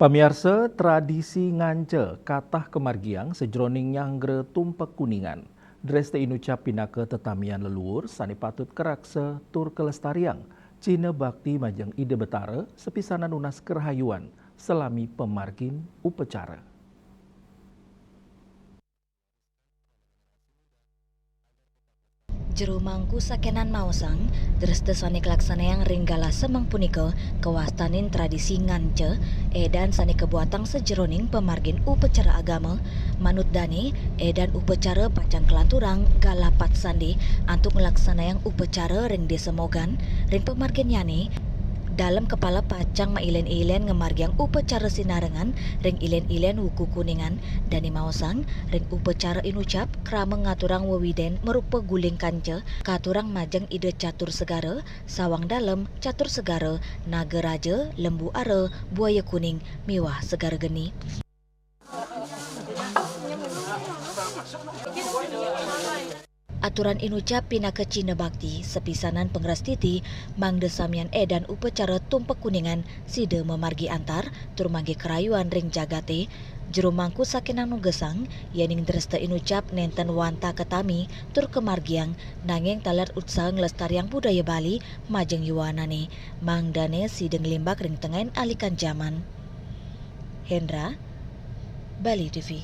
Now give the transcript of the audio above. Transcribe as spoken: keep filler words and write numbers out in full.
Pamiarsa, tradisi ngance katah kamargiang sajroning nyanggra tumpek kuningan. Dresta inucap pinaka tetamian leluhur sane patut karaksa tur kalestariang, cihna bakti majeng Ida Betara, sapisanan nunas karahayuan salami pamargin upacara. Jero mangku sakenan maosang, dresta sane kalaksanayang ring galah semeng punika kawastanin tradisi ngance, edan sane kabuatang sajeroning pamargin upacara agama. Manut dane, edan upacara pacang kalanturang galah pat sande antuk nglaksanayang upacara ring Desa Mogan, ring pamarginnyane, Dalem kepala pacang mailen-ilen ngamargiang upacara sinarengan ring ilen-ilen wuku kuningan. Dane maosang, ring upacara inucap krama ngaturang wewiden marupa guling kanca, katurang majeng Ida Catur Segara, Sawang Dalem, Catur Segara, Nagaraja, Lembu Ara, Buaya Kuning, miwah Segara Geni. Aturan inucap pinaka cihna bakti, sapisanan pangrastiti, mangda samian edan upacara tumpek kuningan sida mamargi antar tur manggih karayuan ring jagate. Jero mangku sakenan nugesang, yening dresta inucap nenten wantah katami tur kamargiang, nanging taler utsaha nglestariang budaya Bali majeng yuanane, mangdane sida nglimbak ring tengahin alikan jaman. Hendra, Bali T V.